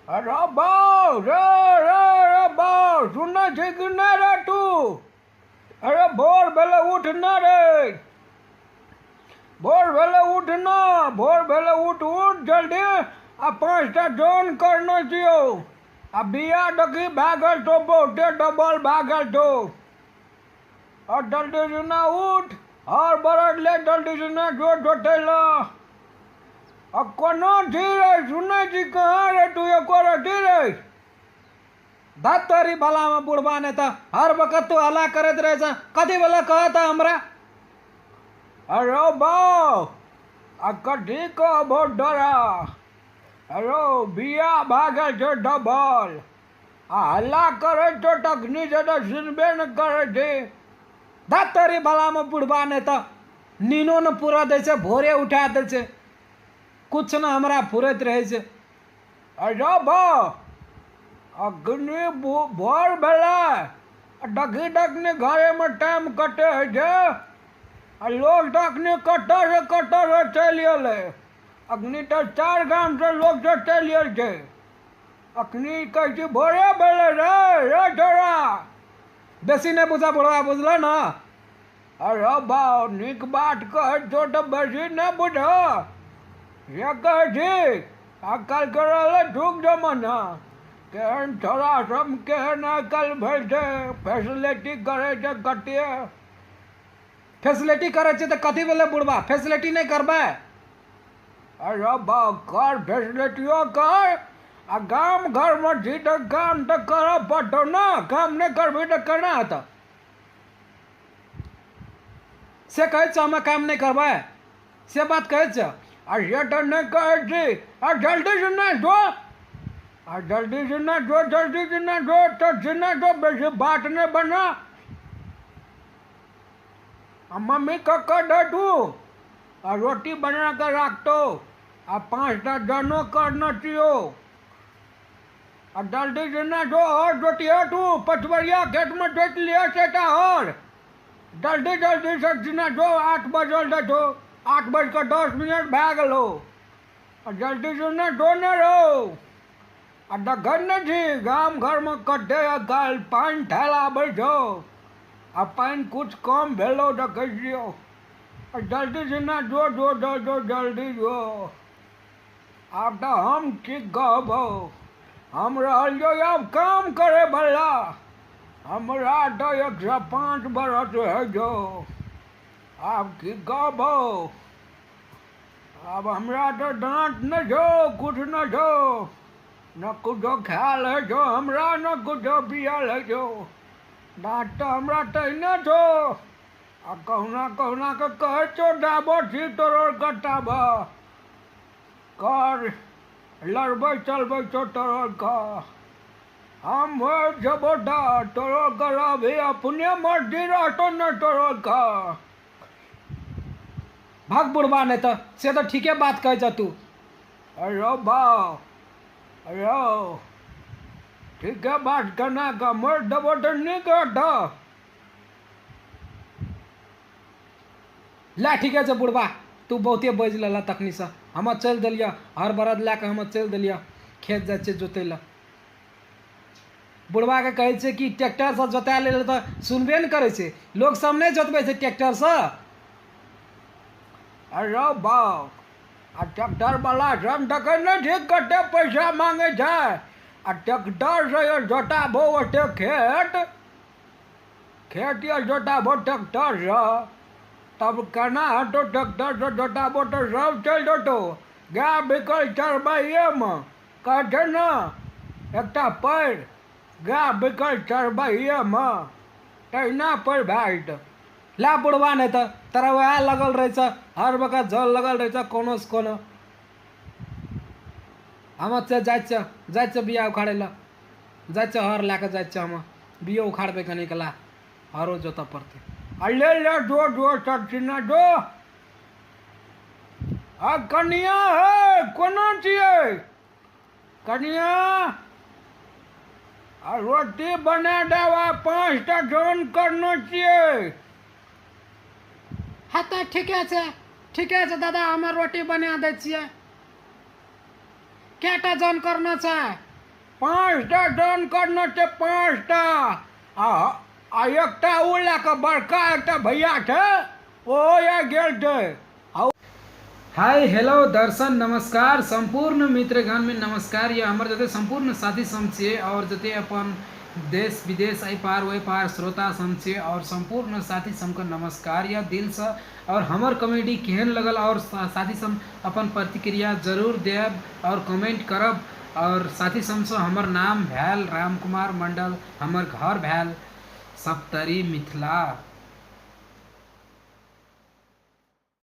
अरे बाउ रे रे रे बाउ, सुनै छी कि नहि रे तू? अरे भोर भेलै उठ न रे, भोर भेलै उठ न, भोर भेलै उठ उठ जल्दी। आ 5टा जन करने छियौ। आ बिया देखी भए गेल छौ, बहुते डबल भए गेल छौ। आ जल्दी से ना उठ, हर बरद ले जल्दी से ना जो जोतै लए। आ कोना छी रे, सुनै छी कहाँ रे तू, एको रत्ती रे? धत तोरी भलामे बुढ़बा, नहि तऽ हर वक्त तू हल्ला करैत रहै छ, कथी वाला कहत हमरा? अरे बाउ, आ कथी कहबौ तोरा? अरे बिया भए गेल छौ डबल, आ हल्ला करै छौ तखनी से तऽ सुनबे नहि करै छी। धत तोरी भलामे बुढ़बा, नहि तऽ नीनो नहि पूरा दै छै, भोरे उठा दै छै, कुछ ने हमरा फुरैत रहै छै। अरे बाउ, अग्नि भोर भेलै आ देखी तखनी घरेमे टाइम कटे होइ छै। आ लोक तखनी कतऽ से कतऽ से चलि एलै, अखनी तऽ 4 गामसँ लोक सब चलि आयल छै। अखनी कहै छी भोरे भेलै रे रे छोरा। बेसी नहि बुझऽ बुढ़बा, बुझलह ने? अरे बाउ, नीक बात कहै छौ तऽ बेसी नहि बुझऽ। से कहै छी आइकाल्हि के रहलै जुग जमाना, केहन छोरा सब केहन आइकाल्हि भेल छै, फैसिलिटी करै छै कते। फैसिलिटी करै छै तऽ कथी भेलै बुढ़बा, फैसिलिटी नहि करबै? अरे बाउ, कर फैसिलिटियो कर, आ गाम घरमे छी तऽ काम तऽ करऽ पड़तौ ने, काम नहि करबही तऽ केना हेतौ? से कहै छौ हमे काम नहि करबै, से बात कहै छौ? आ से तऽ नहि कहै छी। आ जल्दी से ना जो, आ जल्दी से ना जो, जल्दी से ना जो, तऽ से ना जो, बेसी बात नहि बना। आ मम्मी के कह दे तू, आ रोटी बना कऽ राखतौ, आ 5टा जनो करने छियौ। आ जल्दी से ना जो, हर जोतिहे तू, पछबरिया खेतमे जोति लिहे सेटा हर। जल्दी जल्दी से ना जो, 8 बजल देखो, 8:10 भए गेलौ। आ जल्दी से ना जो ने रौ। आ देखै नहि छी गाम घरमे कते आइकाल्हि पानि ठेला आबै छौ, आ पानि कुछ कम भेलौ देखै छियौ। आ जल्दी से ना जो जो जो जो जल्दी जो। आब तऽ हम की कहबौ, हम रहलियौ आब काम करै बला, हमरा तऽ 105 बरस होइ छौ। आब की कहबौ, आब हमरा तऽ दाँत नहि छौ, कुछ नहि छौ, न कुछो खायल होइ छौ हमरा, न कुछो पियल होइ छौ। दाँत तऽ हमरा तहिने छौ, आ कहुना कहुना कऽ कहै छौ दाबऽ छी तोरो कटाबऽ कर, लड़बै चलबै छौ तोरो कऽ। हम जेबौ तऽ तोरो करबही, अपने मर्जी रहतौ ने तोरो कऽ। भाग बुढ़बा, नहि तऽ से तऽ ठीके बात कहै छह तू। अरे बाउ, अरे ठीके बात केना कऽ मरि देबौ तऽ नीक हेतौ। लै ठीके छै बुढ़बा, तू बहुते बाजि लेलह तखनीसँ। हम चलि देलियऽ, हर बरद लए कऽ हम चलि देलियऽ, खेत जाइ छियै जोतै लए। बुढ़बाके कहै छै कि ट्रैक्टरसँ जोता लेल तऽ सुनबे नहि करै छै, लोक सब नहि जोतबै छै ट्रैक्टरसँ। अरे बाउ, आ ट्रैक्टर वाला सब देखै नहि छी कते पैसा मांगै छै। आ ट्रैक्टर से जोताबो ओते खेत, खेत ये जोताबो ट्रैक्टर से, तब केना हेतौ? ट्रैक्टर से जोताबो तऽ सब चलि जेतौ, गाय बिकल चरबैयेमे। कहै छै ने एकटा पैर गाय बिकल चरबैयेमे, तहिना पैर भए जेतौ। लै बुढ़बा, नहि तऽ तोरा वएह लगल रहै छौ, हर वक्त जल लगल रहै छौ कोनो से कोनो। हम जाइ छियै, जाइ छियै बिया उखाड़ै लए, जाइ छियै हर लए कऽ जाइ छियै, हम बियो उखाड़बै कनिक ला, हरो जोतऽ पड़तै। आ ले ले जो जो सब जो। आ कनिया हे, कोना छियै कनिया? आ रोटी बना देब, आ 5टा जन करने छियै। हाँ तऽ ठीके छै, ठीके छै दादा, हमे रोटी बना दै छियै। कएटा जन करना छै? 5टा डन करना छै 5टा। आ आ एकटा ओ लए कऽ बड़का एकटा भैया छै, ओहो आइ गेल छै। हाय हेलो दर्शन नमस्कार संपूर्ण मित्रगण में नमस्कार। ये हमर जते संपूर्ण साथी सम छियै और जते अपन देश विदेश एहि पार ओहि पार श्रोता सम छियै और संपूर्ण साथी सबके नमस्कार यऽ दिल से। और हमर कॉमेडी केहन लगल और साथी सब अपन प्रतिक्रिया जरूर देब और कमेंट करब। और साथी सबसँ हमर नाम भेल राम कुमार मंडल, हमर घर भेल सप्तरी मिथिला।